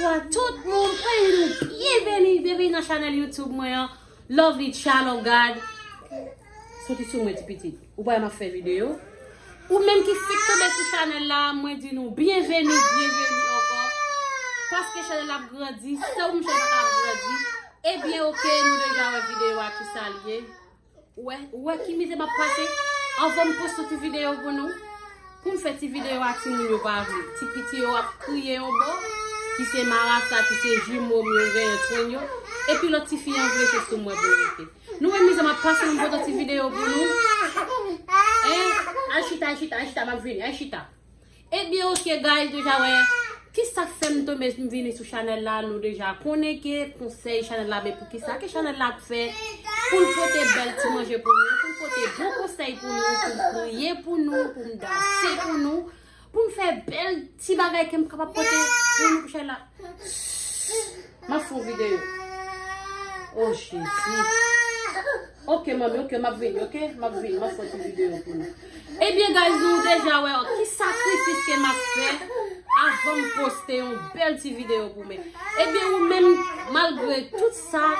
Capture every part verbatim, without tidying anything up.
Bonswa tout moun, mwen di nou byenveni, byenveni nan chanèl YouTube mwen an, Lovely Child of God. Soti sou mwen ti pitit. Ou pa wè m ap fè videyo? Ou menm ki fèk tonbe sou chanèl la, mwen di nou byenveni, byenveni ankò. Paske chanèl la ap grandi, san ou menm chanèl la pa ap grandi. Ebyen, oke, nou deja wè videyo a ki sa l ye. Ou wè, ou wè ki mizè m ap pase? Anvan m poste ti videyo pou nou, pou m fè ti videyo a, timoun yo pa vle. Ti piti yo ap kriye yon bò, ki se marasa, ki se jimo m yo, genyen twin yo. Epi lòt tifi an vle se sou mwen pou l rete. Nou wè mizè m ap pase, m pote ti videyo pou nou. Hein? Al chita, al chita, al chita, m ap vini, al chita. Ebyen, oke, guys, deja wè. Kisa k fè m tonbe, m vini sou chanèl la, nou deja konnen ke konsèy chanèl la, men poukisa ke chanèl la ap fè? Pou l pote bèl ti manje pou nou, pou l pote bon konsèy pou nou, pou l priye pou nou, pou m danse pou nou, pou m fè bèl ti bagay ke m kapab pote pou nou pou chanèl la. M ap fè yon videyo. Oh, Jezi. Oke, manmi, oke, m ap vini, oke? M ap vini, m ap fè ti videyo pou nou. Ebyen, guys, nou deja wè, oh, ki sakrifis ke m ap fè avan m poste yon bèl ti videyo pou mwen. Ebyen, ou menm, malgre tout sa,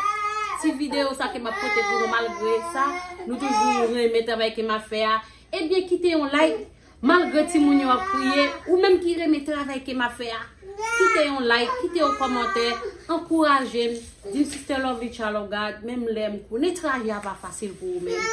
ti videyo sa ke m ap pote pou nou, malgre sa, nou toujou renmen travay ke m ap fè a. Ebyen, kite yon like, malgre timoun yo ap kriye, ou menm ki renmen travay ke m ap fè a, kite yon like, kite yon kòmantè, ankouraje m, di m Sister Lovely Child of God, menm lè m konnen trajè a pa fasil pou ou menm,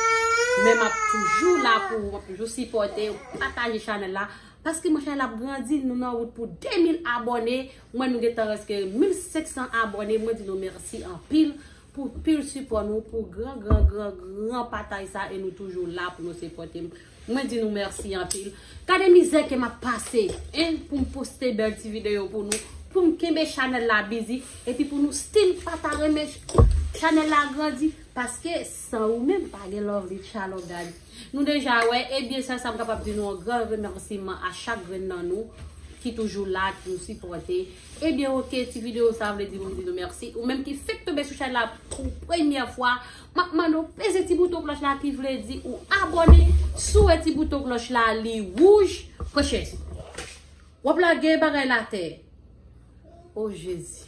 men m ap toujou la pou ou, m ap toujou sipòte ou, pataje chanèl la, paske mwen chanèl ap grandi, nou nan wout pou de mil abòne, mwen nou gentan rèske mil senk san abòne, mwen di nou mèsi anpil. Pou pil sipò nou, pou gran, gran, gran, gran pataj sa, e nou toujou la pou nou sipòte m. Mwen di nou mèsi anpil. Gade mizè ke m ap pase, en, pou m poste bèl ti videyo pou nou, pou m kenbe chanèl la bizi, epi pou nou still pa ta renmen ch-, chanèl la grandi, paske san ou menm pa gen Lovely Child of God. Nou deja wè, ebyen, sèl sa m kapab di nou, yon gran remèsiman a chak grenn nan nou ki toujou la, ki nou sipòte. Ebyen, oke, ti videyo sa vle di pou m di nou mèsi. Ou menm ki fèk tonbe sou chanèl la pou premyè fwa, m ap mande w peze ti bouton klòch la ki vle di ou abòne. Si w wè ti bouton klòch la, li wouj, kòchè. W ap lage bagay la atè. Oh, Jezi.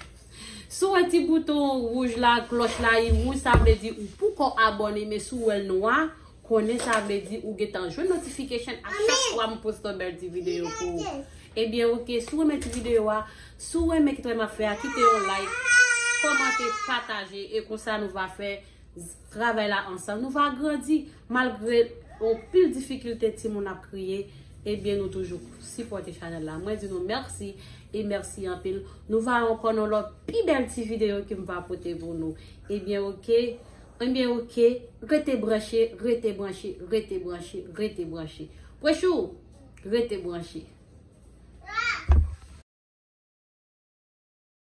Si w wè ti bouton wouj la, klòch la, li wouj, sa vle di ou poko abòne, men si w wè l nwa, konnen sa vle di ou gentan jwenn notification a chak fwa m poste yon bèl ti videyo pou ou. Ebyen, oke, si w renmen ti videyo a, si w renmen ki travay m ap fè a, kite yon like, kòmante, pataje, e konsa nou va fè travay la ansanm. Nou va grandi malgre yon pil difikilte, timoun ap kriye. Ebyen, nou toujou sipòte chanèl la. Mwen di nou mèsi e mèsi anpil. Nou va ankò nan lòt pi bèl ti videyo ke m va pote pou nou. Ebyen, oke. Ebyen, oke. Rete branche, rete branche, rete branche, rete branche. Prechou, rete branche.